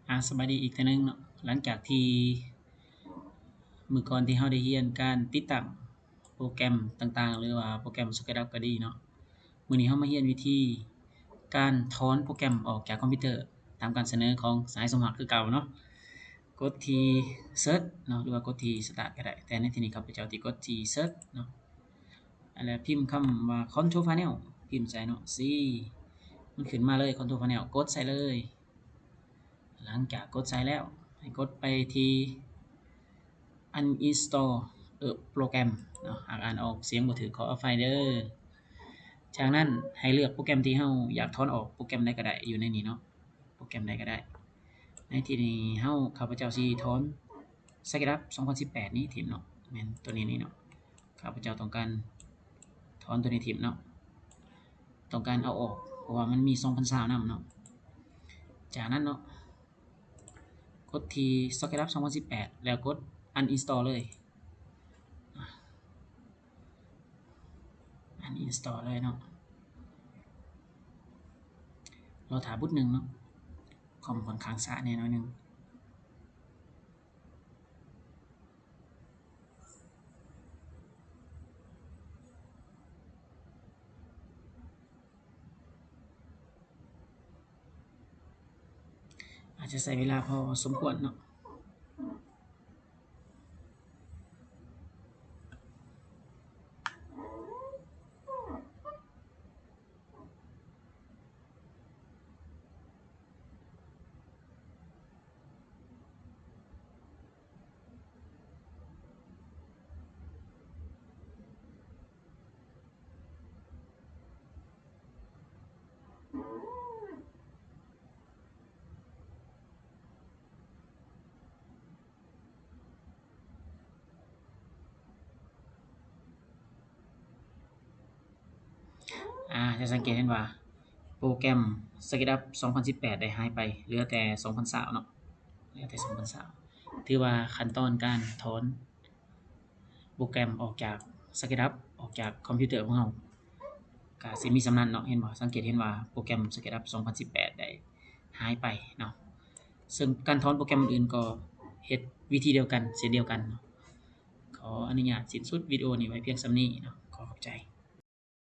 ອາ ສະບາຍດີອີກເທື່ອໜຶ່ງເນາະ. ຫຼັງຈາກທີ່ມື້ກ່ອນທີ່ເຮົາໄດ້ຮຽນການຕິດຕັ້ງໂປຣແກຣມຕ່າງໆ ຫຼືວ່າໂປຣແກຣມ SketchUp ກໍດີເນາະ, ມື້ນີ້ເຮົາມາຮຽນວິທີການຖອນໂປຣແກຣມອອກຈາກຄອມພິວເຕີ ຕາມການສະເໜີຂອງສະຫາຍສົມຮັກຄືເກົ່າເນາະ. ກົດທີ່ Search ເນາະ ຫຼືວ່າກົດທີ່ Start ກໍໄດ້, ແຕ່ໃນທີ່ນີ້ຂ້າພະເຈົ້າຊິກົດທີ່ Search ເນາະ ແລ້ວພິມຄຳວ່າ Control Panel ພິມໃສ່ເນາະ C ມັນຂຶ້ນມາເລີຍ Control Panel ກົດໃສ່ເລີຍ. ຫຼັງຈາກກົດໃສ່ແລ້ວ ໃຫ້ກົດໄປທີ່ Uninstall a program ເນາະ, ຫາກອ່ານອອກສຽງບໍ່ຖືກ ຂໍອະໄພເດີ. ຈາກນັ້ນໃຫ້ເລືອກໂປຣແກຣມທີ່ເຮົາຢາກຖອນອອກ, ໂປຣແກຣມໃດກໍໄດ້ ຢູ່ໃນນີ້ເນາະ, ໂປຣແກຣມໃດກໍໄດ້. ໃນທີ່ນີ້ເຮົາ ຂ້າພະເຈົ້າຊິຖອນ SketchUp ສອງພັນສິບແປດນີ້ຖິ້ມເນາະ, ແມ່ນໂຕນີ້ນີ້ເນາະ. ຂ້າພະເຈົ້າຕ້ອງການຖອນໂຕນີ້ຖິ້ມເນາະ, ຕ້ອງການເອົາອອກ ເພາະວ່າມັນມີສອງພັນຊາວນຳເນາະ. ຈາກນັ້ນເນາະ ກົດທີ່ SketchUp ສອງພັນສິບແປດ ແລ້ວກົດ Uninstall ເລີຍ, Uninstall ເລີຍເນາະ. ລໍຖ້າບຸດໜຶ່ງເນາະ, ຄອມຂ້ອນຂ້າງຊ້າແດ່ໜ້ອຍໜຶ່ງ. ອາດຈະໃຊ້ເວລາພໍສົມຄວນເນາະ. ອາ ຈະສັງເກດເຫັນວ່າໂປຣແກຣມ SketchUp ສອງພັນສິບແປດ ໄດ້ຫາຍໄປ ເຫຼືອແຕ່ ສອງພັນຊາວເນາະ, ເຫຼືອແຕ່ ສອງພັນຊາວ. ຖືວ່າຂັ້ນຕອນການຖອນໂປຣແກຣມອອກຈາກ SketchUp ອອກຈາກຄອມພິວເຕີຂອງເຮົາ ກະຊິມີສ່ຳນັ້ນເນາະ. ເຫັນບໍ່? ສັງເກດເຫັນວ່າໂປຣແກຣມ SketchUp ສອງພັນສິບແປດ ໄດ້ຫາຍໄປເນາະ, ເຊິ່ງການຖອນໂປຣແກຣມອື່ນໆ ກໍເຮັດວິທີດຽວກັນເຊັ່ນດຽວກັນເນາະ. ຂໍອະນຸຍາດສິ້ນສຸດວິດີໂອນີ້ໄວ້ພຽງສ່ຳນີ້ເນາະ. ຂໍຂອບໃຈ.